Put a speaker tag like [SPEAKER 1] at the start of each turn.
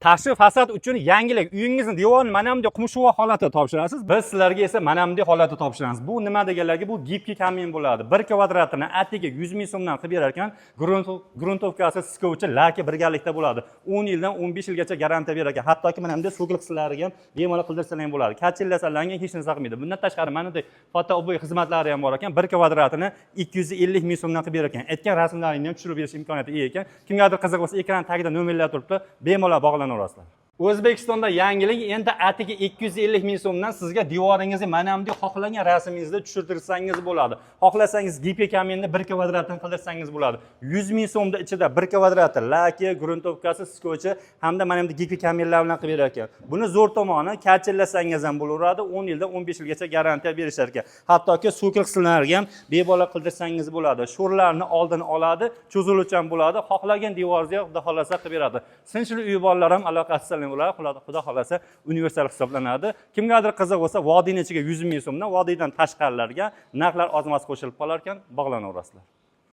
[SPEAKER 1] Tashqi fasad uchun yangilik: uyingizni devorini mana bunday qumshuva holatda topshirasiz, biz sizlarga esa mana bunday holatda topshiramiz. Bu nima deganlarga, bu гибкий камин bo'ladi. 1 kvadratini atigi 100 000 so'mdan qilib berar ekan. Грунтовка si, скотч i, лак i birgalikda bo'ladi. 10 yildan 15 yilgacha garantiya berar ekan. Hattoki mana bunday so'kil qismlariga ham bemalol qildirsalar ham bo'ladi. Kachillasalar hech narsa qilmaydi. Bundan tashqari, mana bunday фото обои xizmatlari ham bor ekan. 1 kvadratini 250 000 so'mdan qilib berar ekan. Aytgan rasmlaringni ham tushirib berish imkoniyati ega ekan. Kimgadir qiziq bo'lsa, ekran tagida nomerlar turibdi, bemalol bog'lanaverasizlar. O'zbekistonda yangilik: endi atigi 250 000 so'mdan sizga devoringizga mana bunday xohlagan rasmingizni tushirtirsangiz bo'ladi. Xohlasangiz, гибкий камин ni 1 kvadratdan qildirsangiz bo'ladi. 100 000 so'mda ichida 1 kvadrati, лак i, грунтовка si, скотч i hamda mana bunday гибкий камин lar bilan qilib berar ekan. Buni zo'r tomoni, kachillasangiz ham bo'laveradi, 10 yildan 15 yilgacha garantiya berishar ekan. Hattoki so'kil qismlariga ham bemalol qildirsangiz bo'ladi. Sho'rlarni oldini oladi, cho'ziluvchan bo'ladi. Xohlagan devoringizga, xudo xohlasa, qilib beradi. Sinchli uy borlar ham aloqasi bo'ladi. Xudo xohlasa, universal hisoblanadi. Kimgadir qiziq bo'lsa, vodiyni ichiga 100 000 so'mdan, vodiydan tashqarilarga narxlar oz-moz qo'shilib qolar ekan, bog'lanaverasizlar.